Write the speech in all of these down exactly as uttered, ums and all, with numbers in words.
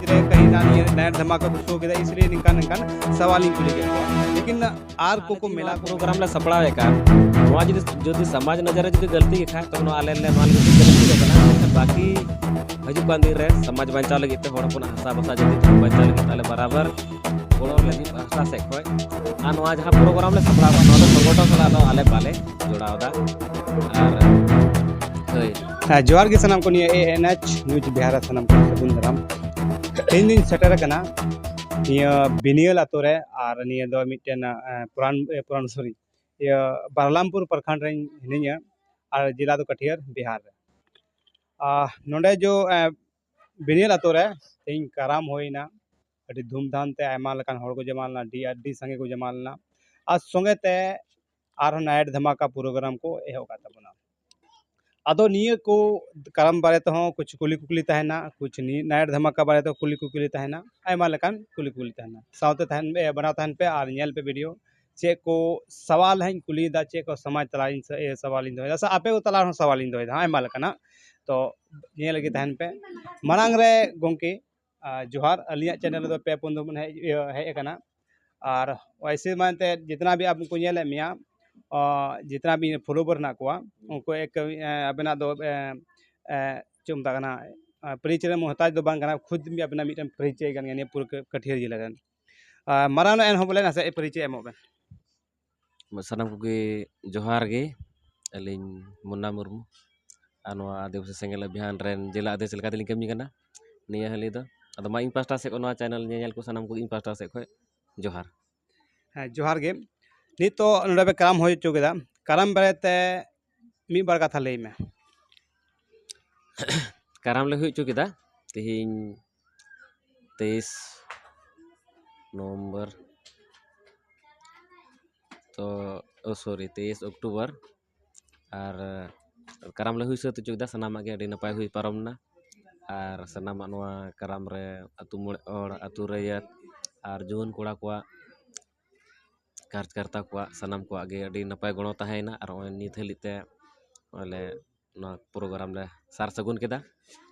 ᱨᱮ ᱠᱟᱹᱦᱤ ᱱᱟ ᱱᱤᱭᱟᱹ ᱱᱟᱭᱤᱴ ᱫᱷᱟᱢᱟᱠᱟ ᱠᱚ ᱥᱳ ᱠᱮᱫᱟ, ᱤᱥᱞᱤᱭᱮ ᱱᱤᱝᱠᱟᱱ ᱱᱤᱝᱠᱟᱱ ᱥᱟᱣᱟᱞ ᱤᱧ ᱠᱩᱞᱤ ᱠᱮᱫ ᱠᱚᱣᱟ᱾ ᱞᱮᱠᱤᱱ ᱟᱨ ᱠᱚᱠᱚ ᱢᱮᱱᱟᱜ ᱠᱚ᱾ ᱯᱨᱳᱜᱨᱟᱢ ᱞᱮ ᱥᱟᱯᱲᱟᱣᱮᱫ ᱠᱟᱱ, ᱱᱚᱣᱟ ᱡᱩᱫᱤ, ᱡᱩᱫᱤ ᱥᱚᱢᱟᱡᱽ ᱱᱚᱡᱚᱨ ᱨᱮ ᱡᱩᱫᱤ ᱜᱟᱹᱞᱛᱤ ᱜᱮ ᱠᱷᱟᱡ, ᱛᱚᱵᱮ ᱱᱚᱣᱟ ᱟᱞᱮ ᱞᱮ ᱱᱚᱣᱟ ᱞᱟᱹᱜᱤᱫ ᱛᱮ ᱜᱟᱹᱞᱛᱤ ᱫᱚ ᱠᱟᱱᱟ᱾ ᱵᱟᱹᱠᱤ ᱦᱤᱡᱩᱜ ᱠᱟᱱ ᱫᱤᱱ ᱨᱮ ᱥᱚᱢᱟᱡᱽ ᱵᱟᱧᱪᱟᱣ ᱞᱟᱹᱜᱤᱫ ᱛᱮ, ᱦᱚᱲ ᱦᱚᱯᱚᱱᱟᱜ ᱦᱟᱥᱟ ᱵᱷᱟᱥᱟ ᱡᱟᱹᱛᱤ ᱫᱷᱚᱨᱚᱢ ᱵᱟᱧᱪᱟᱣ ᱞᱟᱹᱜᱤᱫ ᱛᱮ ᱟᱞᱮ ᱵᱟᱨᱟᱵᱟᱨ ᱜᱚᱲᱚ ᱞᱟᱹᱜᱤᱫ ᱯᱟᱦᱴᱟ ᱥᱮᱫ ᱠᱷᱚᱱ᱾ ᱟᱨ ᱱᱚᱣᱟ ᱡᱟᱦᱟᱸ ᱯᱨᱳᱜᱨᱟᱢ ᱞᱮ ᱥᱟᱯᱲᱟᱣ ᱠᱟᱜ, ᱱᱚᱣᱟ ᱫᱚ ᱥᱚᱝᱜᱚᱴᱷᱚᱱ ᱥᱟᱞᱟᱜ ᱫᱚ ᱟᱞᱮ ᱵᱟᱞᱮ ᱡᱚᱲᱟᱣ ᱮᱫᱟ᱾ ᱟᱨ ᱦᱳᱭ᱾ ᱦᱮᱸ, ᱡᱚᱦᱟᱨ ᱜᱮ ᱥᱟᱱᱟᱢ ᱠᱚ, ᱱᱤᱭᱟᱹ ᱮ ᱮᱱ ᱮᱭᱤᱪ ᱱᱤᱭᱩᱡᱽ ᱵᱤᱦᱟᱨ ᱨᱮ ᱥᱟᱱᱟᱢ ᱠᱚ ᱥᱟᱹᱜᱩᱱ ᱫᱟᱨᱟᱢ᱾ ᱛᱮᱦᱮᱧ ᱫᱚᱧ ᱥᱮᱴᱮᱨ ᱟᱠᱟᱱᱟ ᱱᱤᱭᱟᱹ ᱵᱤᱱᱤᱭᱟᱞ ᱟᱛᱳ ᱨᱮ, ᱟᱨ ᱱᱤᱭᱟᱹ ᱫᱚ ᱢᱤᱫᱴᱮᱱ, ᱮ, ᱯᱩᱨᱟᱱ, ᱮ, ᱯᱩᱨᱟᱱ, ᱥᱚᱨᱤ, ᱤᱭᱟᱹ, ᱵᱟᱨᱞᱟᱢᱯᱩᱨ ᱯᱨᱚᱠᱷᱚᱸᱰ ᱨᱮᱧ ᱦᱤᱱᱟᱹᱧᱟ, ᱟᱨ ᱡᱮᱞᱟ ᱫᱚ ᱠᱟᱴᱷᱤᱭᱟᱨ, ᱵᱤᱦᱟᱨ ᱨᱮ᱾ ᱟᱨ ᱱᱚᱰᱮ ᱡᱚ, ᱮ, ᱵᱤᱱᱤᱭᱟᱞ ᱟᱛᱳ ᱨᱮ ᱛᱮᱦᱮᱧ ᱠᱟᱨᱟᱢ ᱦᱩᱭᱱᱟ᱾ ᱟᱹᱰᱤ ᱫᱷᱩᱢᱫᱷᱟᱢ ᱛᱮ ᱟᱭᱢᱟ ᱞᱮᱠᱟᱱ ᱦᱚᱲ ᱠᱚ ᱡᱟᱢᱟ ᱞᱮᱱᱟ, ᱟᱹᱰᱤ, ᱟᱹᱰᱤ ᱥᱟᱸᱜᱮ ᱠᱚ ᱡᱟᱢᱟ ᱞᱮᱱᱟ᱾ ᱟᱨ ᱥᱚᱸᱜᱮ ᱛᱮ ᱟᱨᱦᱚᱸ ᱱᱟᱭᱤᱴ ᱫᱷᱟᱢᱟᱠᱟ ᱯᱨᱳᱜᱨᱟᱢ ᱠᱚ ᱮᱦᱚᱵ ᱟᱠᱟᱫ ᱛᱟᱵᱚᱱᱟ᱾ ᱟᱫᱚ ᱱᱤᱭᱟᱹ ᱠᱚ ᱠᱟᱨᱟᱢ ᱵᱟᱨᱮ ᱛᱮᱦᱚᱸ ᱠᱩᱪᱷᱩ ᱠᱩᱞᱤ ᱠᱩᱠᱞᱤ ᱛᱟᱦᱮᱱᱟ, ᱠᱩᱪᱷᱩ ᱱᱤ-, ᱱᱟᱭᱤᱴ ᱫᱷᱟᱢᱟᱠᱟ ᱵᱟᱨᱮ ᱛᱮᱦᱚᱸ ᱠᱩᱞᱤ ᱠᱩᱠᱞᱤ ᱛᱟᱦᱮᱱᱟ, ᱟᱭᱢᱟ ᱞᱮᱠᱟᱱ ᱠᱩᱞᱤ ᱠᱩᱠᱞᱤ ᱛᱟᱦᱮᱱᱟ᱾ ᱥᱟᱶᱛᱮ ᱛᱟᱦᱮᱱ ᱯᱮ, ᱵᱮᱱᱟᱣ ᱛᱟᱦᱮᱱ ᱯᱮ ᱟᱨ ᱧᱮᱞ ᱯᱮ ᱵᱷᱤᱰᱤᱭᱳ᱾ ᱪᱮᱫ ᱠᱚ ᱥᱟᱣᱟᱞ ᱦᱟᱸᱜ ᱤᱧ ᱠᱩᱞᱤᱭᱮᱫᱟ, ᱪᱮᱫ ᱠᱚ ᱥᱚᱢᱟᱡᱽ ᱛᱟᱞᱟ ᱤᱧ ᱥᱮ, ᱮ, ᱥᱟᱣᱟᱞ ᱤᱧ ᱫᱚᱦᱚᱭᱮᱫᱟ, ᱥᱮ ᱟᱯᱮ ᱠᱚ ᱛᱟᱞᱟ ᱨᱮᱦᱚᱸ ᱥᱟᱣᱟᱞ ᱤᱧ ᱫᱚᱦᱚᱭᱮᱫᱟ ᱦᱟᱸᱜ, ᱟᱭᱢᱟ ᱞᱮᱠᱟᱱᱟᱜ᱾ ᱛᱚ ᱧᱮᱞ ᱜᱮ ᱛᱟᱦᱮᱱ ᱯᱮ᱾ ᱢᱟᱲᱟᱝ ᱨᱮ ᱜᱚᱢᱠᱮ, ᱟᱨ ᱡᱚᱦᱟᱨ, ᱟᱹᱞᱤᱧᱟᱜ ᱪᱮᱱᱮᱞ ᱨᱮᱫᱚ ᱯᱮ ᱯᱩᱱ ᱫᱚᱢ ᱵᱚᱱ ᱦᱮᱡ, ᱤᱭᱟᱹ, ᱦᱮᱡ ᱟᱠᱟᱱᱟ᱾ ᱟᱨ ᱣᱟᱭᱥᱮ ᱢᱟ ᱮᱱᱛᱮᱫ ᱡᱤᱛᱱᱟ ᱵᱷᱤ ᱟᱵ ᱠᱚ ᱧᱮᱞᱮᱫ ᱢᱮᱭᱟ, ᱟᱨ ᱡᱤᱛᱱᱟ ᱵᱷᱤ ᱯᱷᱚᱞᱳᱣᱟᱨ ᱦᱮᱱᱟᱜ ᱠᱚᱣᱟ, ᱩᱱᱠᱩ ᱮᱠ, ᱮ, ᱟᱵᱮᱱᱟᱜ ᱫᱚ, ᱮ, ᱮ, ᱪᱮᱫ ᱠᱚ ᱢᱮᱛᱟᱜ ᱠᱟᱱᱟ, ᱮ, ᱯᱚᱨᱤᱪᱚᱭ ᱨᱮ ᱢᱚᱦᱛᱟᱡᱽ ᱫᱚ ᱵᱟᱝ ᱠᱟᱱᱟ, ᱠᱷᱩᱫ ᱜᱮ ᱟᱵᱮᱱᱟᱜ ᱢᱤᱫᱴᱮᱱ ᱯᱚᱨᱤᱪᱚᱭ ᱠᱟᱱ ᱜᱮᱭᱟ ᱱᱤᱭᱟᱹ ᱯᱩᱨᱟᱹ ᱠᱟᱹᱴᱷᱤᱭᱟᱹᱨ ᱡᱮᱞᱟ ᱨᱮᱱ᱾ ᱟᱨ ᱢᱟᱨᱟᱝ ᱧᱚᱜ ᱮᱱᱦᱚᱸ ᱵᱚᱞᱮ ᱱᱟᱥᱮ ᱯᱚᱨᱤᱪᱚᱭ ᱮᱢᱚᱜ ᱵᱮᱱ᱾ ᱥᱟᱱᱟᱢ ᱠᱚᱜᱮ ᱡᱚᱦᱟᱨ ᱜᱮ, ᱟᱹᱞᱤᱧ ᱢᱩᱱᱱᱟ ᱢᱩᱨᱢᱩ, ᱟᱨ ᱱᱚᱣᱟ ᱟᱹᱫᱤᱵᱟᱹᱥᱤ ᱥᱮᱸᱜᱮᱞ ᱚᱵᱷᱤᱭᱟᱱ ᱨᱮᱱ ᱡᱮᱞᱟ ᱟᱹᱫᱤᱵᱟᱹᱥᱤ ᱞᱮᱠᱟ ᱛᱮᱞᱤᱧ ᱠᱟᱹᱢᱤ ᱠᱟᱱᱟ ᱱᱤᱭᱟᱹ ᱦᱟᱹᱞᱤ ᱫᱚ᱾ ᱟᱫᱚ ᱢᱟ ᱤᱧ ᱯᱟᱥᱴᱟ ᱥᱮᱫ ᱠᱷᱚᱱ, ᱱᱚᱣᱟ ᱪᱮᱱᱮᱞ ᱧᱮᱧᱮᱞ ᱠᱚ ᱥᱟᱱᱟᱢ ᱠᱚ ᱤᱧ ᱯᱟᱥᱴᱟ ᱥᱮᱫ ᱠᱷᱚᱱ ᱡᱚᱦᱟᱨ᱾ ᱦᱮᱸ, ᱡᱚᱦᱟᱨ ᱜᱮ᱾ ᱱᱤᱛᱚᱜ ᱱᱚᱰᱮ ᱯᱮ ᱠᱟᱨᱟᱢ ᱦᱩᱭ ᱦᱚᱪᱚ ᱠᱮᱫᱟ, ᱠᱟᱨᱟᱢ ᱵᱟᱨᱮᱛᱮ ᱢᱤᱫ ᱵᱟᱨ ᱠᱟᱛᱷᱟ ᱞᱟᱹᱭ ᱢᱮ᱾ ᱠᱟᱨᱟᱢ ᱞᱮ ᱦᱩᱭ ᱦᱚᱪᱚ ᱠᱮᱫᱟ ᱛᱮᱦᱮᱧ ᱛᱮᱭᱤᱥ ᱱᱚᱵᱷᱮᱢᱵᱚᱨ, ᱛᱚ, ᱳ, ᱥᱚᱨᱤ, ᱛᱮᱭᱤᱥ ᱚᱠᱴᱳᱵᱚᱨ᱾ ᱟᱨ ᱠᱟᱨᱟᱢ ᱞᱮ ᱦᱩᱭ ᱥᱟᱹᱛ ᱦᱚᱪᱚ ᱠᱮᱫᱟ, ᱥᱟᱱᱟᱢᱟᱜ ᱜᱮ ᱟᱹᱰᱤ ᱱᱟᱯᱟᱭ ᱦᱩᱭ ᱯᱟᱨᱚᱢ ᱮᱱᱟ᱾ ᱟᱨ ᱥᱟᱱᱟᱢᱟᱜ ᱱᱚᱣᱟ ᱠᱟᱨᱟᱢ ᱨᱮ ᱟᱹᱛᱩ ᱢᱚᱬᱮ ᱦᱚᱲ, ᱟᱹᱛᱩ ᱨᱟᱹᱭᱟᱹᱛ ᱟᱨ ᱡᱩᱣᱟᱹᱱ ᱠᱚᱲᱟ ᱠᱚᱣᱟᱜ ᱠᱟᱨᱡᱽᱠᱟᱨᱛᱟ ᱠᱚᱣᱟᱜ, ᱥᱟᱱᱟᱢ ᱠᱚᱣᱟᱜ ᱜᱮ ᱟᱹᱰᱤ ᱱᱟᱯᱟᱭ ᱜᱚᱲᱚ ᱛᱟᱦᱮᱸᱭᱮᱱᱟ᱾ ᱟᱨ ᱱᱚᱜᱼᱚᱭ ᱱᱤᱛ ᱦᱟᱹᱞᱤᱡ ᱛᱮ ᱱᱚᱜᱼᱚᱭ ᱞᱮ, ᱱᱚᱣᱟ ᱯᱨᱳᱜᱨᱟᱢ ᱞᱮ ᱥᱟᱨ ᱥᱟᱹᱜᱩᱱ ᱠᱮᱫᱟ᱾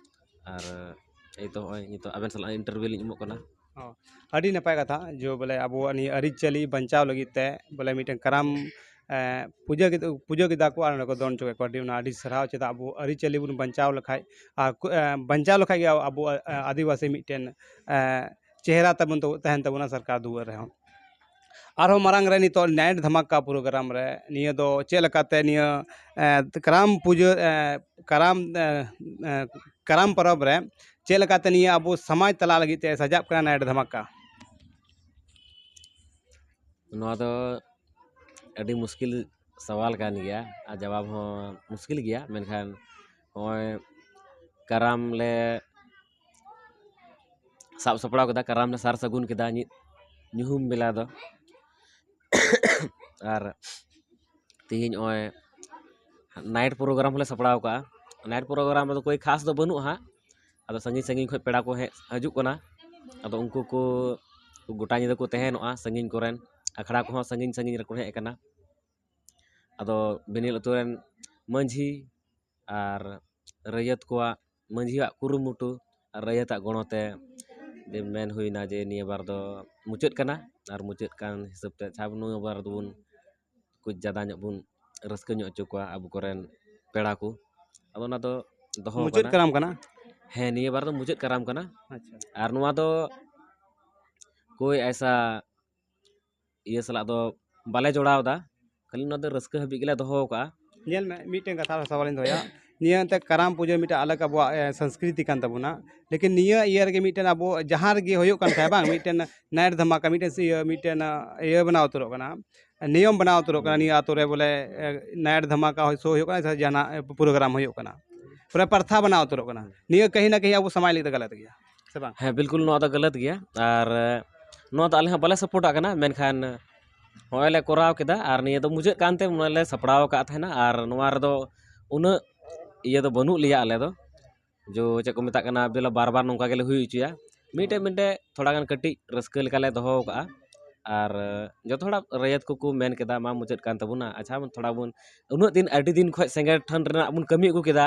ᱟᱨ ᱮᱭ ᱛᱚ ᱱᱚᱜᱼᱚᱭ ᱱᱤᱛᱚᱜ ᱟᱵᱮᱱ ᱥᱟᱞᱟᱜ ᱤᱱᱴᱟᱨᱵᱷᱤᱭᱩ ᱞᱤᱧ ᱮᱢᱚᱜ ᱠᱟᱱᱟ᱾ ᱟᱹᱰᱤ ᱱᱟᱯᱟᱭ ᱠᱟᱛᱷᱟ᱾ ᱡᱮ ᱵᱚᱞᱮ ᱟᱵᱚᱣᱟᱜ ᱱᱤᱭᱟᱹ ᱟᱹᱨᱤᱪᱟᱹᱞᱤ ᱵᱟᱧᱪᱟᱣ ᱞᱟᱹᱜᱤᱫ ᱛᱮ ᱵᱚᱞᱮ ᱢᱤᱫᱴᱮᱱ ᱠᱟᱨᱟᱢ ᱮ, ᱯᱩᱡᱟᱹ ᱠᱮᱫ- ᱯᱩᱡᱟᱹ ᱠᱮᱫᱟ ᱠᱚ ᱟᱨ ᱚᱸᱰᱮ ᱠᱚ ᱫᱚᱱ ᱦᱚᱪᱚ ᱠᱮᱫ ᱠᱚᱣᱟ᱾ ᱟᱹᱰᱤ ᱚᱱᱟ ᱟᱹᱰᱤ ᱥᱟᱨᱦᱟᱣ᱾ ᱪᱮᱫᱟᱜ ᱟᱵᱚ ᱟᱹᱨᱤᱪᱟᱹᱞᱤ ᱵᱚᱱ ᱵᱟᱧᱪᱟᱣ ᱞᱮᱠᱷᱟᱡ ᱟᱨ ᱠᱚ- ᱮ, ᱵᱟᱧᱪᱟᱣ ᱞᱮᱠᱷᱟᱡ ᱜᱮ ᱟᱵᱚ ᱮ, ᱟᱹᱫᱤᱵᱟᱹᱥᱤ ᱢᱤᱫᱴᱮᱱ ᱮ, ᱪᱮᱦᱨᱟ ᱛᱟᱵᱚᱱ ᱛᱟᱵᱚ- ᱛᱟᱦᱮᱱ ᱛᱟᱵᱚᱱᱟ ᱥᱚᱨᱠᱟᱨ ᱫᱩᱣᱟᱹᱨ ᱨᱮᱦᱚᱸ᱾ ᱟᱨᱦᱚᱸ ᱢᱟᱨᱟᱝ ᱨᱮ ᱱᱤᱛᱚᱜ ᱱᱟᱭᱤᱴ ᱫᱷᱟᱢᱟᱠᱟ ᱯᱨᱳᱜᱨᱟᱢ ᱨᱮ ᱱᱤᱭᱟᱹ ᱫᱚ ᱪᱮᱫ ᱞᱮᱠᱟᱛᱮ ᱱᱤᱭᱟᱹ ᱮ, ᱠᱟᱨᱟᱢ ᱯᱩᱡᱟᱹ ᱮ, ᱠᱟᱨᱟᱢ ᱮ, ᱮ, ᱠᱟᱨᱟᱢ ᱯᱚᱨᱚᱵᱽ ᱨᱮ ᱪᱮᱫ ᱞᱮᱠᱟᱛᱮ ᱱᱤᱭᱟᱹ ᱟᱵᱚ ᱥᱚᱢᱟᱡᱽ ᱛᱟᱞᱟ ᱞᱟᱹᱜᱤᱫ ᱛᱮ ᱥᱟᱡᱟᱜ ᱠᱟᱱᱟ ᱱᱟᱭᱤᱴ ᱫᱷᱟᱢᱟᱠᱟ? ᱱᱚᱣᱟ ᱫᱚ ᱟᱹᱰᱤ ᱢᱩᱥᱠᱤᱞ ᱥᱟᱣᱟᱞ ᱠᱟᱱ ᱜᱮᱭᱟ ᱟᱨ ᱡᱟᱵᱟᱵ ᱦᱚᱸ ᱢᱩᱥᱠᱤᱞ ᱜᱮᱭᱟ᱾ ᱢᱮᱱᱠᱷᱟᱱ ᱱᱚᱜᱼᱚᱭ ᱠᱟᱨᱟᱢ ᱞᱮ ᱥᱟᱵ ᱥᱟᱯᱲᱟᱣ ᱠᱮᱫᱟ, ᱠᱟᱨᱟᱢ ᱞᱮ ᱥᱟᱨ ᱥᱟᱹᱜᱩᱱ ᱠᱮᱫᱟ ᱧᱤ- ᱧᱩᱦᱩᱢ ᱵᱮᱞᱟ ᱫᱚ᱾ ᱟᱨ ᱛᱮᱦᱮᱧ ᱱᱚᱜᱼᱚᱭ ᱱᱟᱭᱤᱴ ᱯᱨᱳᱜᱨᱟᱢ ᱦᱚᱸᱞᱮ ᱥᱟᱯᱲᱟᱣ ᱠᱟᱜᱼᱟ᱾ ᱱᱟᱭᱤᱴ ᱯᱨᱳᱜᱨᱟᱢ ᱨᱮᱫᱚ ᱠᱳᱭ ᱠᱷᱟᱥ ᱫᱚ ᱵᱟᱹᱱᱩᱜᱼᱟ ᱦᱟᱸᱜ, ᱟᱫᱚ ᱥᱟᱺᱜᱤᱧ ᱥᱟᱺᱜᱤᱧ ᱠᱷᱚᱱ ᱯᱮᱲᱟ ᱠᱚ ᱦᱮᱡ ᱦᱤᱡᱩᱜ ᱠᱟᱱᱟ᱾ ᱟᱫᱚ ᱩᱱᱠᱩ ᱠᱚ ᱜᱚᱴᱟ ᱧᱤᱫᱟᱹ ᱠᱚ ᱛᱟᱦᱮᱱᱚᱜᱼᱟ ᱥᱟᱺᱜᱤᱧ ᱠᱚᱨᱮᱱ, ᱟᱠᱷᱲᱟ ᱠᱚᱦᱚᱸ ᱥᱟᱺᱜᱤᱧ ᱥᱟᱺᱜᱤᱧ ᱨᱮᱠᱚ ᱦᱮᱡ ᱟᱠᱟᱱᱟ᱾ ᱟᱫᱚ ᱵᱤᱱᱤᱞ ᱟᱹᱛᱩ ᱨᱮᱱ ᱢᱟᱹᱡᱷᱤ ᱟᱨ ᱨᱟᱹᱭᱟᱹᱛ ᱠᱚᱣᱟᱜ, ᱢᱟᱹᱡᱷᱤᱭᱟᱜ ᱠᱩᱨᱩᱢᱩᱴᱩ ᱟᱨ ᱨᱟᱹᱭᱟᱹᱛᱟᱜ ᱜᱚᱲᱚ ᱛᱮ ᱡᱮ ᱢᱮᱱ ᱦᱩᱭᱱᱟ ᱡᱮ ᱱᱤᱭᱟᱹ ᱵᱟᱨ ᱫᱚ ᱢᱩᱪᱟᱹᱫ ᱠᱟᱱᱟ᱾ ᱟᱨ ᱢᱩᱪᱟᱹᱫ ᱠᱟᱱ ᱦᱤᱥᱟᱹᱵ ᱛᱮ ᱟᱪᱪᱷᱟ ᱱᱤᱭᱟᱹ ᱵᱟᱨ ᱫᱚᱵᱚᱱ ᱠᱩᱪ ᱡᱟᱫᱟ ᱧᱚᱜ ᱵᱚᱱ ᱨᱟᱹᱥᱠᱟᱹ ᱧᱚᱜ ᱦᱚᱪᱚ ᱠᱚᱣᱟ ᱟᱵᱚ ᱠᱚᱨᱮᱱ ᱯᱮᱲᱟ ᱠᱚ᱾ ᱟᱫᱚ ᱚᱱᱟ ᱫᱚ ᱫᱚᱦᱚ ᱢᱩᱪᱟᱹᱫ ᱠᱟᱱᱟ᱾ ᱠᱟᱨᱟᱢ ᱠᱟᱱᱟ᱾ ᱦᱮᱸ, ᱱᱤᱭᱟᱹ ᱵᱟᱨ ᱫᱚ ᱢᱩᱪᱟᱹᱫ ᱠᱟᱨᱟᱢ ᱠᱟᱱᱟ᱾ ᱟᱪᱪᱷᱟ᱾ ᱟᱨ ᱱᱚᱣᱟ ᱫᱚ ᱠᱳᱭ ᱟᱭᱥᱟ ᱤᱭᱟᱹ ᱥᱟᱞᱟᱜ ᱫᱚ ᱵᱟᱞᱮ ᱡᱚᱲᱟᱣ ᱮᱫᱟ, ᱠᱷᱟᱹᱞᱤ ᱱᱚᱣᱟ ᱫᱚ ᱨᱟᱹᱥᱠᱟᱹ ᱦᱟᱹᱵᱤᱡ ᱜᱮᱞᱮ ᱫᱚᱦᱚ ᱠᱟᱜᱼᱟ᱾ ᱧᱮᱞ ᱢᱮ, ᱢᱤᱫᱴᱮᱱ ᱠᱟᱛᱷᱟ ᱥᱟᱣᱟᱞᱤᱧ ᱫᱚᱦᱚᱭᱟ᱾ ᱱᱤᱭᱟᱹ ᱮᱱᱛᱮ ᱠᱟᱨᱟᱢ ᱯᱩᱡᱟᱹ ᱢᱤᱫᱴᱮᱱ ᱟᱞᱟᱜᱽ ᱟᱵᱚᱣᱟᱜ ᱮ, ᱥᱚᱝᱥᱠᱨᱤᱛᱤ ᱠᱟᱱ ᱛᱟᱵᱚᱱᱟ᱾ ᱞᱮᱠᱤᱱ ᱱᱤᱭᱟᱹ ᱤᱭᱟᱹ ᱨᱮᱜᱮ ᱢᱤᱫᱴᱮᱱ ᱟᱵᱚ ᱡᱟᱦᱟᱸ ᱨᱮᱜᱮ ᱦᱩᱭᱩᱜ ᱠᱟᱱ ᱠᱷᱟᱡ ᱵᱟᱝ, ᱢᱤᱫᱴᱮᱱ ᱱᱟᱭᱤᱴ ᱫᱷᱟᱢᱟᱠᱟ ᱢᱤᱫᱴᱮᱱ ᱥᱮ ᱤᱭᱟᱹ ᱢᱤᱫᱴᱮᱱ ᱤᱭᱟᱹ ᱵᱮᱱᱟᱣ ᱩᱛᱟᱹᱨᱚᱜ ᱠᱟᱱᱟ, ᱱᱤᱭᱚᱢ ᱵᱮᱱᱟᱣ ᱩᱛᱟᱹᱨᱚᱜ ᱠᱟᱱᱟ᱾ ᱱᱤᱭᱟᱹ ᱟᱛᱳ ᱨᱮ ᱵᱚᱞᱮ ᱮ, ᱱᱟᱭᱤᱴ ᱫᱷᱟᱢᱟᱠᱟ ᱥᱳ ᱦᱩᱭᱩᱜ ᱠᱟᱱᱟ ᱥᱮ ᱡᱟᱦᱟᱱᱟᱜ ᱮ, ᱯᱨᱳᱜᱨᱟᱢ ᱦᱩᱭᱩᱜ ᱠᱟᱱᱟ, ᱯᱩᱨᱟᱹ ᱯᱨᱚᱛᱷᱟ ᱵᱮᱱᱟᱣ ᱩᱛᱟᱹᱨᱚᱜ ᱠᱟᱱᱟ᱾ ᱱᱤᱭᱟᱹ ᱠᱟᱹᱦᱤ ᱱᱟ ᱠᱟᱹᱦᱤ ᱟᱵᱚ ᱥᱚᱢᱟᱡᱽ ᱞᱟᱹᱜᱤᱫ ᱫᱚ ᱜᱟᱞᱟᱛ ᱜᱮᱭᱟ, ᱥᱮ ᱵᱟᱝ? ᱦᱮᱸ, ᱵᱤᱞᱠᱩᱞ ᱱᱚᱣᱟ ᱫᱚ ᱜᱟᱞᱟᱛ ᱜᱮᱭᱟ᱾ ᱟᱨ ᱱᱚᱣᱟ ᱫᱚ ᱟᱞᱮ ᱦᱚᱸ ᱵᱟᱞᱮ ᱥᱟᱯᱳᱨᱴᱟᱜ ᱠᱟᱱᱟ, ᱢᱮᱱᱠᱷᱟᱱ ᱱᱚᱜᱼᱚᱭ ᱞᱮ ᱠᱚᱨᱟᱣ ᱠᱮᱫᱟ ᱟᱨ ᱱᱤᱭᱟᱹ ᱫᱚ ᱢᱩᱪᱟᱹᱫ ᱠᱟᱱᱛᱮ ᱱᱚᱣᱟ ᱞᱮ ᱥᱟᱯᱲᱟᱣ ᱟᱠᱟᱫ ᱛᱟᱦᱮᱱᱟ᱾ ᱟᱨ ᱱᱚᱣᱟ ᱨᱮᱫᱚ ᱩᱱᱟᱹᱜ ᱤᱭᱟᱹ ᱫᱚ ᱵᱟᱹᱱᱩᱜ ᱞᱮᱭᱟ ᱟᱞᱮ ᱫᱚ, ᱡᱚ ᱪᱮᱫ ᱠᱚ ᱢᱮᱛᱟᱜ ᱠᱟᱱᱟ, ᱵᱚᱞᱮ ᱵᱟᱨ ᱵᱟᱨ ᱱᱚᱝᱠᱟ ᱜᱮᱞᱮ ᱦᱩᱭ ᱦᱚᱪᱚᱭᱟ᱾ ᱢᱤᱫᱴᱮᱡ ᱢᱤᱫᱴᱮᱡ ᱛᱷᱚᱲᱟ ᱜᱟᱱ ᱠᱟᱹᱴᱤᱡ ᱨᱟᱹᱥᱠᱟᱹ ᱞᱮᱠᱟᱞᱮ ᱫᱚᱦᱚ ᱟᱠᱟᱫᱼᱟ᱾ ᱟᱨ ᱡᱚᱛᱚ ᱦᱚᱲᱟᱜ ᱨᱟᱹᱭᱟᱹᱛ ᱠᱚᱠᱚ ᱢᱮᱱ ᱠᱮᱫᱟ, ᱢᱟ ᱢᱩᱪᱟᱹᱫ ᱠᱟᱱ ᱛᱟᱵᱚᱱᱟ, ᱟᱪᱪᱷᱟ ᱵᱚᱱ ᱛᱷᱚᱲᱟ ᱵᱚᱱ, ᱩᱱᱟᱹᱜ ᱫᱤᱱ ᱟᱹᱰᱤ ᱫᱤᱱ ᱠᱷᱚᱱ ᱥᱮᱸᱜᱮᱞ ᱴᱷᱟᱱ ᱨᱮᱱᱟᱜ ᱵᱚᱱ ᱠᱟᱹᱢᱤ ᱟᱹᱜᱩ ᱠᱮᱫᱟ,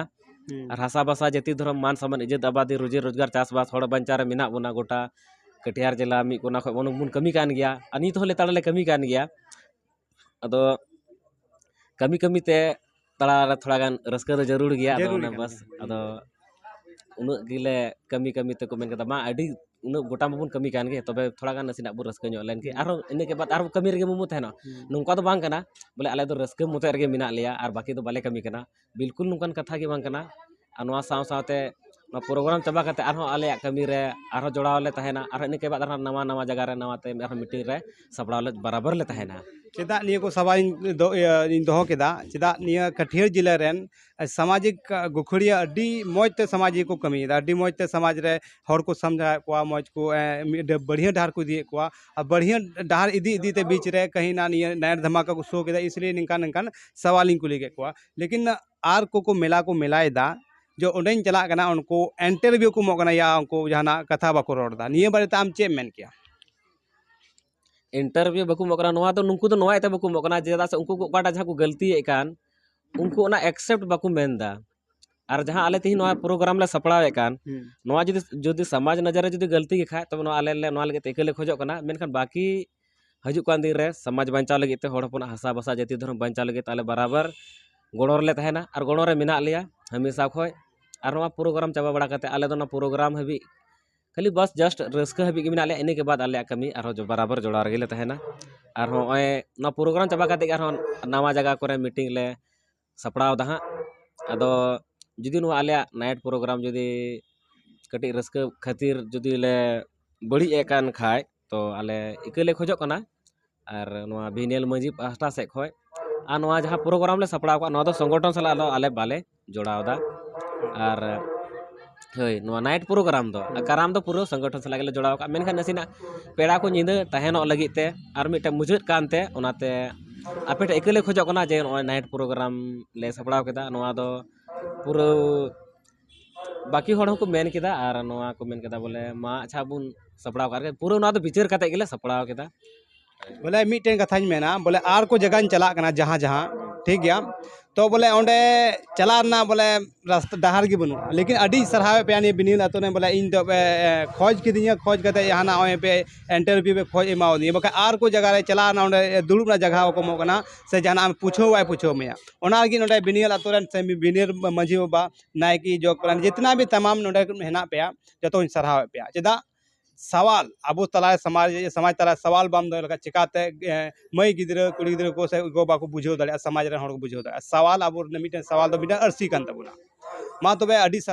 ᱦᱩᱸ᱾ ᱟᱨ ᱦᱟᱥᱟ ᱵᱷᱟᱥᱟ, ᱡᱟᱹᱛᱤ, ᱫᱷᱚᱨᱚᱢ, ᱢᱟᱱ ᱥᱚᱢᱢᱟᱱ, ᱤᱡᱽᱡᱚᱛ, ᱟᱵᱟᱫᱤ, ᱨᱩᱡᱤ ᱨᱳᱡᱽᱜᱟᱨ, ᱪᱟᱥᱵᱟᱥ, ᱦᱚᱲ ᱵᱟᱧᱪᱟᱣ ᱨᱮ ᱢᱮᱱᱟᱜ ᱵᱚᱱᱟ᱾ ᱜᱚᱴᱟ ᱠᱟᱹᱴᱤᱭᱟᱨ ᱡᱮᱞᱟ ᱢᱤᱫ ᱠᱚᱱᱟ ᱠᱷᱚᱱ ᱵᱚᱱ, ᱵᱚᱱ ᱠᱟᱹᱢᱤ ᱠᱟᱱ ᱜᱮᱭᱟ, ᱟᱨ ᱱᱤᱛ ᱦᱚᱸ ᱞᱮᱛᱟᱲ ᱞᱮ ᱠᱟᱹᱢᱤ ᱠᱟᱱ ᱜᱮᱭᱟ᱾ ᱟᱫᱚ ᱠᱟᱹᱢᱤ ᱠᱟᱹᱢᱤ ᱛᱮ ᱛᱟᱲᱟ ᱨᱮ ᱛᱷᱚᱲᱟ ᱜᱟᱱ ᱨᱟᱹᱥᱠᱟᱹ ᱫᱚ ᱡᱟᱹᱨᱩᱲ ᱜᱮᱭᱟ᱾ ᱟᱫᱚ ᱡᱟᱹᱨᱩᱲ ᱚᱱᱟ ᱠᱟᱱ ᱵᱟᱥ, ᱜᱮᱭᱟ᱾ ᱟᱫᱚ ᱩᱱᱟᱹᱜ ᱜᱮᱞᱮ ᱠᱟᱹᱢᱤ ᱠᱟᱹᱢᱤ ᱛᱮᱠᱚ ᱢᱮᱱ ᱠᱟᱫᱟ, ᱢᱟ ᱟᱹᱰᱤ ᱩᱱᱟᱹᱜ ᱜᱚᱴᱟ ᱢᱟᱵᱚᱱ ᱠᱟᱹᱢᱤ ᱠᱟᱱ ᱜᱮ, ᱛᱚᱵᱮ ᱛᱷᱚᱲᱟ ᱜᱟᱱ ᱱᱟᱥᱮᱱᱟᱜ ᱵᱚᱱ ᱨᱟᱹᱥᱠᱟᱹ ᱧᱚᱜ ᱞᱮᱱ ᱜᱮ, ᱦᱩᱸ᱾ ᱟᱨᱦᱚᱸ ᱤᱱᱟᱹ ᱠᱮ ᱵᱟᱫ ᱟᱨᱦᱚᱸ ᱠᱟᱹᱢᱤ ᱨᱮᱜᱮ ᱵᱚᱱ ᱛᱟᱦᱮᱱᱟ᱾ ᱦᱩᱸ᱾ ᱱᱚᱝᱠᱟ ᱫᱚ ᱵᱟᱝ ᱠᱟᱱᱟ ᱵᱚᱞᱮ ᱟᱞᱮ ᱫᱚ ᱨᱟᱹᱥᱠᱟᱹ ᱢᱚᱛᱚᱡ ᱨᱮᱜᱮ ᱢᱮᱱᱟᱜ ᱞᱮᱭᱟ ᱟᱨ ᱵᱟᱹᱠᱤ ᱫᱚ ᱵᱟᱞᱮ ᱠᱟᱹᱢᱤ ᱠᱟᱱᱟ, ᱵᱤᱞᱠᱩᱞ ᱱᱚᱝᱠᱟᱱ ᱠᱟᱛᱷᱟ ᱜᱮ ᱵᱟᱝ ᱠᱟᱱᱟ᱾ ᱟᱨ ᱱᱚᱣᱟ ᱥᱟᱶ ᱥᱟᱶᱛᱮ ᱱᱚᱣᱟ ᱯᱨᱳᱜᱨᱟᱢ ᱪᱟᱵᱟ ᱠᱟᱛᱮ ᱟᱨᱦᱚᱸ ᱟᱞᱮᱭᱟᱜ ᱠᱟᱹᱢᱤ ᱨᱮ ᱟᱨᱦᱚᱸ ᱡᱚᱲᱟᱣ ᱞᱮ ᱛᱟᱦᱮᱱᱟ, ᱟᱨᱦᱚᱸ ᱤᱱᱟᱹ ᱠᱮ ᱵᱟᱫ ᱟᱨᱦᱚᱸ ᱱᱟᱣᱟ ᱱᱟᱣᱟ ᱡᱟᱭᱜᱟ ᱨᱮ ᱱᱟᱣᱟ ᱛᱮ ᱟᱨᱦᱚᱸ ᱢᱤᱴᱤᱝ ᱨᱮ ᱥᱟᱯᱲᱟᱣ ᱞᱮ ᱵᱟᱨᱟᱵᱟᱨ ᱞᱮ ᱛᱟᱦᱮᱱᱟ᱾ ᱪᱮᱫᱟᱜ ᱱᱤᱭᱟᱹ ᱠᱚ ᱥᱟᱣᱟᱞ ᱤᱧ ᱫᱚ-, ᱤᱭᱟᱹ, ᱤᱧ ᱫᱚᱦᱚ ᱠᱮᱫᱟ? ᱪᱮᱫᱟᱜ ᱱᱤᱭᱟᱹ ᱠᱟᱹᱴᱷᱤᱭᱟᱹᱲ ᱡᱮᱞᱟ ᱨᱮᱱ ᱥᱟᱢᱟᱡᱤᱠ ᱜᱩᱠᱷᱟᱹᱲᱤᱭᱟᱹ ᱟᱹᱰᱤ ᱢᱚᱡᱽ ᱛᱮ ᱥᱚᱢᱟᱡᱽ ᱜᱮᱠᱚ ᱠᱟᱹᱢᱤᱭᱮᱫᱟ, ᱟᱹᱰᱤ ᱢᱚᱡᱽ ᱛᱮ ᱥᱚᱢᱟᱡᱽ ᱨᱮ ᱦᱚᱲ ᱠᱚ ᱥᱟᱢᱡᱷᱟᱣᱮᱫ ᱠᱚᱣᱟ, ᱢᱚᱡᱽ ᱠᱚ, ᱮ, ᱢᱤᱫ ᱰᱟ-, ᱵᱟᱹᱲᱦᱤᱭᱟᱹ ᱰᱟᱦᱟᱨ ᱠᱚ ᱤᱫᱤᱭᱮᱫ ᱠᱚᱣᱟ᱾ ᱟᱨ ᱵᱟᱹᱲᱦᱤᱭᱟᱹ ᱰᱟᱦᱟᱨ ᱤᱫᱤ ᱤᱫᱤ ᱛᱮ ᱵᱤᱪ ᱨᱮ ᱠᱟᱹᱦᱤ ᱱᱟ ᱱᱤᱭᱟᱹ ᱱᱟᱭᱤᱴ ᱫᱷᱟᱢᱟᱠᱟ ᱠᱚ ᱥᱳ ᱠᱮᱫᱟ, ᱤᱥᱞᱤᱭᱮ ᱱᱤᱝᱠᱟᱱ ᱱᱤᱝᱠᱟᱱ ᱥᱟᱣᱟᱞ ᱤᱧ ᱠᱩᱞᱤ ᱠᱮᱫ ᱠᱚᱣᱟ᱾ ᱞᱮᱠᱤᱱ ᱟᱨ ᱠᱚ ᱠᱚ ᱢᱮᱞᱟ ᱠᱚ ᱢᱮᱞᱟᱭᱮᱫᱟ, ᱡᱮ ᱚᱸᱰᱮᱧ ᱪᱟᱞᱟᱜ ᱠᱟᱱᱟ, ᱩᱱᱠᱩ ᱤᱱᱴᱟᱨᱵᱷᱤᱭᱩ ᱠᱚ ᱮᱢᱚᱜ ᱠᱟᱱᱟ ᱭᱟ ᱩᱱᱠᱩ ᱡᱟᱦᱟᱱᱟᱜ ᱠᱟᱛᱷᱟ ᱵᱟᱠᱚ ᱨᱚᱲ ᱮᱫᱟ, ᱱᱤᱭᱟᱹ ᱵᱟᱨᱮᱛᱮ ᱟᱢ ᱪᱮᱫ ᱮᱢ ᱢᱮᱱ ᱠᱮᱭᱟ? ᱤᱱᱴᱟᱨᱵᱷᱤᱭᱩ ᱵᱟᱠᱚ ᱮᱢᱚᱜ ᱠᱟᱱᱟ, ᱱᱚᱣᱟ ᱫᱚ, ᱱᱩᱠᱩ ᱫᱚ ᱱᱚᱣᱟ ᱤᱭᱟᱹᱛᱮ ᱵᱟᱠᱚ ᱮᱢᱚᱜ ᱠᱟᱱᱟ, ᱪᱮᱫᱟᱜ ᱥᱮ ᱩᱱᱠᱩ ᱠᱚ ᱚᱠᱟᱴᱟᱜ ᱡᱟᱦᱟᱸ ᱠᱚ ᱜᱟᱹᱞᱛᱤᱭᱮᱫ ᱠᱟᱱ, ᱩᱱᱠᱩ ᱚᱱᱟ ᱮᱠᱥᱮᱯᱴ ᱵᱟᱠᱚ ᱢᱮᱱ ᱮᱫᱟ᱾ ᱟᱨ ᱡᱟᱦᱟᱸ ᱟᱞᱮ ᱛᱮᱦᱮᱧ ᱱᱚᱣᱟ ᱯᱨᱳᱜᱨᱟᱢ ᱞᱮ ᱥᱟᱯᱲᱟᱣᱮᱫ ᱠᱟᱱ, ᱦᱩᱸ᱾ ᱱᱚᱣᱟ ᱡᱩᱫᱤ, ᱡᱩᱫᱤ ᱥᱚᱢᱟᱡᱽ ᱱᱚᱡᱚᱨ ᱨᱮ ᱡᱩᱫᱤ ᱜᱟᱹᱞᱛᱤ ᱜᱮ ᱠᱷᱟᱡ, ᱛᱚᱵᱮ ᱱᱚᱣᱟ ᱟᱞᱮ ᱞᱮ, ᱱᱚᱣᱟ ᱞᱟᱹᱜᱤᱫ ᱛᱮ ᱤᱠᱟᱹ ᱞᱮ ᱠᱷᱚᱡᱚᱜ ᱠᱟᱱᱟ᱾ ᱢᱮᱱᱠᱷᱟᱱ ᱵᱟᱹᱠᱤ ᱦᱤᱡᱩᱜ ᱠᱟᱱ ᱫᱤᱱ ᱨᱮ ᱥᱚᱢᱟᱡᱽ ᱵᱟᱧᱪᱟᱣ ᱞᱟᱹᱜᱤᱫ ᱛᱮ, ᱦᱚᱲ ᱦᱚᱯᱚᱱᱟᱜ ᱦᱟᱥᱟ ᱵᱷᱟᱥᱟ, ᱡᱟᱹᱛᱤ ᱫᱷᱚᱨᱚᱢ ᱵᱟᱧᱪᱟᱣ ᱞᱟᱹᱜᱤᱫ ᱛᱮ ᱟᱞᱮ ᱵᱟᱨᱟᱵᱟᱨ ᱜᱚᱲᱚ ᱨᱮᱞᱮ ᱛᱟᱦᱮᱱᱟ ᱟᱨ ᱜᱚᱲᱚ ᱨᱮ ᱢᱮᱱᱟᱜ ᱞᱮᱭᱟ ᱦᱟᱢᱮᱥᱟ ᱠᱷᱚᱡ᱾ ᱟᱨ ᱱᱚᱣᱟ ᱯᱨᱳᱜᱨᱟᱢ ᱪᱟᱵᱟ ᱵᱟᱲᱟ ᱠᱟᱛᱮ ᱟᱞᱮ ᱫᱚ ᱱᱚᱣᱟ ᱯᱨᱳᱜᱨᱟᱢ ᱦᱟᱹᱵᱤᱡ ᱠᱷᱟᱹᱞᱤ ᱵᱟᱥ just ᱨᱟᱹᱥᱠᱟᱹ ᱦᱟᱹᱵᱤᱡ ᱜᱮ ᱢᱮᱱᱟᱜ ᱞᱮᱭᱟ, ᱤᱱᱟᱹ ᱠᱮ ᱵᱟᱫ ᱟᱞᱮᱭᱟᱜ ᱠᱟᱹᱢᱤ ᱟᱨᱦᱚᱸ ᱡᱚ-, ᱵᱟᱨᱟᱵᱟᱨ ᱡᱚᱲᱟᱣ ᱨᱮᱜᱮ ᱞᱮ ᱛᱟᱦᱮᱱᱟ᱾ ᱟᱨ ᱦᱚᱸᱜᱼᱚᱭ ᱱᱚᱣᱟ ᱯᱨᱳᱜᱨᱟᱢ ᱪᱟᱵᱟ ᱠᱟᱛᱮ ᱜᱮ ᱟᱨᱦᱚᱸ ᱱᱟᱣᱟ ᱡᱟᱭᱜᱟ ᱠᱚᱨᱮ ᱢᱤᱴᱤᱝ ᱞᱮ ᱥᱟᱯᱲᱟᱣ ᱫᱟ ᱦᱟᱸᱜ᱾ ᱟᱫᱚ ᱡᱩᱫᱤ ᱱᱚᱣᱟ ᱟᱞᱮᱭᱟᱜ ᱱᱟᱭᱤᱴ ᱯᱨᱳᱜᱨᱟᱢ ᱡᱩᱫᱤ ᱠᱟᱹᱴᱤᱡ ᱨᱟᱹᱥᱠᱟᱹ ᱠᱷᱟᱹᱛᱤᱨ ᱡᱩᱫᱤ ᱞᱮ ᱵᱟᱹᱲᱤᱡ ᱮᱫ ᱠᱟᱱ ᱠᱷᱟᱡ, ᱛᱚ ᱟᱞᱮ ᱤᱠᱟᱹ ᱞᱮ ᱠᱷᱚᱡᱚᱜ ᱠᱟᱱᱟ᱾ ᱟᱨ ᱱᱚᱣᱟ ᱵᱷᱤᱱᱮᱞ ᱢᱟᱹᱡᱷᱤ ᱯᱟᱦᱴᱟ ᱥᱮᱫ ᱠᱷᱚᱡ, ᱟᱨ ᱱᱚᱣᱟ ᱡᱟᱦᱟᱸ ᱯᱨᱳᱜᱨᱟᱢ ᱞᱮ ᱥᱟᱯᱲᱟᱣ ᱠᱟᱜᱼᱟ, ᱱᱚᱣᱟ ᱫᱚ ᱥᱚᱝᱜᱚᱴᱷᱚᱱ ᱥᱟᱞᱟᱜ ᱫᱚ ᱟᱞᱮ ᱵᱟᱞᱮ ᱡᱚᱲᱟᱣ ᱫᱟ᱾ ᱟᱨ ᱦᱳᱭ, ᱱᱚᱣᱟ ᱱᱟᱭᱤᱴ ᱯᱨᱳᱜᱨᱟᱢ ᱫᱚ, ᱠᱟᱨᱟᱢ ᱫᱚ ᱯᱩᱨᱟᱹ ᱥᱚᱝᱜᱚᱴᱷᱚᱱ ᱥᱟᱞᱟᱜ ᱜᱮᱞᱮ ᱡᱚᱲᱟᱣ ᱠᱟᱜᱼᱟ᱾ ᱢᱮᱱᱠᱷᱟᱱ ᱱᱟᱥᱮᱱᱟᱜ ᱯᱮᱲᱟ ᱠᱚ ᱧᱤᱫᱟᱹ ᱛᱟᱦᱮᱱᱚᱜ ᱞᱟᱹᱜᱤᱫ ᱛᱮ ᱟᱨ ᱢᱤᱫᱴᱮᱱ ᱢᱩᱪᱟᱹᱫ ᱠᱟᱱᱛᱮ, ᱚᱱᱟᱛᱮ ᱟᱯᱮ ᱴᱷᱮᱱ ᱤᱠᱟᱹ ᱞᱮ ᱠᱷᱚᱡᱚᱜ ᱠᱟᱱᱟ ᱡᱮ ᱱᱚᱜᱼᱚᱭ ᱱᱟᱭᱤᱴ ᱯᱨᱳᱜᱨᱟᱢ ᱞᱮ ᱥᱟᱯᱲᱟᱣ ᱠᱮᱫᱟ, ᱱᱚᱣᱟ ᱫᱚ ᱯᱩᱨᱟᱹ ᱵᱟᱹᱠᱤ ᱦᱚᱲ ᱦᱚᱸᱠᱚ ᱢᱮᱱ ᱠᱮᱫᱟ ᱟᱨ ᱱᱚᱣᱟ ᱠᱚ ᱢᱮᱱ ᱠᱮᱫᱟ ᱵᱚᱞᱮ, ᱢᱟ ᱟᱪᱪᱷᱟ ᱵᱚᱱ ᱥᱟᱯᱲᱟᱣ ᱠᱟᱜ ᱜᱮ, ᱯᱩᱨᱟᱹ ᱱᱚᱣᱟ ᱫᱚ ᱵᱤᱪᱟᱹᱨ ᱠᱟᱛᱮ ᱜᱮᱞᱮ ᱥᱟᱯᱲᱟᱣ ᱠᱮᱫᱟ᱾ ᱵᱚᱞᱮ ᱢᱤᱫᱴᱮᱱ ᱠᱟᱛᱷᱟᱧ ᱢᱮᱱᱟ, ᱵᱚᱞᱮ ᱟᱨ ᱠᱚ ᱡᱟᱭᱜᱟᱧ ᱪᱟᱞᱟᱜ ᱠᱟᱱᱟ ᱡᱟᱦᱟᱸ ᱡᱟᱦᱟᱸ ᱴᱷᱤᱠ ᱜᱮᱭᱟ᱾ ᱛᱚ ᱵᱚᱞᱮ ᱚᱸᱰᱮ ᱪᱟᱞᱟᱜ ᱨᱮᱱᱟᱜ ᱵᱚᱞᱮ ᱨᱟᱥᱛᱟ ᱰᱟᱦᱟᱨ ᱜᱮ ᱵᱟᱹᱱᱩᱜᱼᱟ᱾ ᱞᱮᱠᱤᱱ ᱟᱹᱰᱤ ᱥᱟᱨᱦᱟᱣᱮᱫ ᱯᱮᱭᱟ ᱱᱤᱭᱟᱹ ᱵᱤᱱᱤᱭᱟᱞ ᱟᱛᱳ ᱨᱮᱱ, ᱵᱚᱞᱮ ᱤᱧ ᱫᱚ ᱯᱮ, ᱮ, ᱠᱷᱚᱡᱽ ᱠᱤᱫᱤᱧᱟ, ᱠᱷᱚᱡᱽ ᱠᱟᱛᱮ ᱡᱟᱦᱟᱱᱟᱜ ᱱᱚᱜᱼᱚᱭ ᱯᱮ ᱤᱱᱴᱟᱨᱵᱷᱤᱭᱩ ᱯᱮ ᱠᱷᱚᱡᱽ ᱮᱢᱟᱣᱟᱫᱤᱧᱟ, ᱵᱟᱠᱷᱟᱱ ᱟᱨ ᱠᱚ ᱡᱟᱭᱜᱟ ᱨᱮ ᱪᱟᱞᱟᱣ ᱨᱮᱱᱟᱜ ᱚᱸᱰᱮ ᱫᱩᱲᱩᱵ ᱨᱮᱱᱟᱜ ᱡᱟᱭᱜᱟ ᱦᱚᱸ ᱠᱚ ᱮᱢᱚᱜ ᱠᱟᱱᱟ, ᱥᱮ ᱡᱟᱦᱟᱱᱟᱜ ᱮᱢ ᱯᱩᱪᱷᱟᱹᱣ ᱵᱟᱭ ᱯᱩᱪᱷᱟᱹᱣ ᱢᱮᱭᱟ᱾ ᱚᱱᱟ ᱞᱟᱹᱜᱤᱫ ᱱᱚᱰᱮ ᱵᱤᱱᱤᱭᱟᱞ ᱟᱛᱳ ᱨᱮᱱ ᱥᱮ ᱵᱤᱱᱤᱭᱟᱞ ᱢᱟᱹᱡᱷᱤ ᱵᱟᱵᱟ, ᱱᱟᱭᱠᱮ, ᱡᱚᱜᱽ ᱯᱟᱨᱟᱱᱤᱠ, ᱡᱤᱛᱱᱟ ᱵᱷᱤ ᱛᱟᱢᱟᱢ ᱱᱚᱰᱮ ᱦᱮᱱᱟᱜ ᱯᱮᱭᱟ, ᱡᱚᱛᱚᱧ ᱥᱟᱨᱦᱟᱣᱮᱫ ᱯᱮᱭᱟ᱾ ᱪᱮᱫᱟᱜ ᱥᱟᱣᱟᱞ, ᱟᱵᱚ ᱛᱟᱞᱟ ᱥᱚᱢᱟᱡᱽ, ᱥᱚᱢᱟᱡᱽ ᱛᱟᱞᱟ ᱥᱟᱣᱟᱞ ᱵᱟᱢ ᱫᱚᱦᱚ ᱞᱮᱠᱷᱟᱱ ᱪᱤᱠᱟᱛᱮ, ᱮ, ᱢᱟᱹᱭ ᱜᱤᱫᱽᱨᱟᱹ, ᱠᱩᱲᱤ ᱜᱤᱫᱽᱨᱟᱹ ᱠᱚ ᱥᱮ ᱜᱚ ᱵᱟᱠᱚ ᱵᱩᱡᱷᱟᱹᱣ ᱫᱟᱲᱮᱭᱟᱜᱼᱟ, ᱥᱚᱢᱟᱡᱽ ᱨᱮᱱ ᱦᱚᱲ ᱠᱚ ᱵᱩᱡᱷᱟᱹᱣ ᱫᱟᱲᱮᱭᱟᱜᱼᱟ? ᱥᱟᱣᱟᱞ, ᱟᱵᱚ ᱨᱮᱱ ᱢᱤᱫᱴᱮᱱ ᱥᱟᱣᱟᱞ ᱫᱚ ᱢᱤᱫᱴᱮᱱ ᱟᱹᱨᱥᱤ ᱠᱟᱱ ᱛᱟᱵᱚᱱᱟ᱾ ᱢᱟ ᱛᱚᱵᱮ, ᱟᱹᱰᱤ ᱥᱟᱨᱦᱟᱣ᱾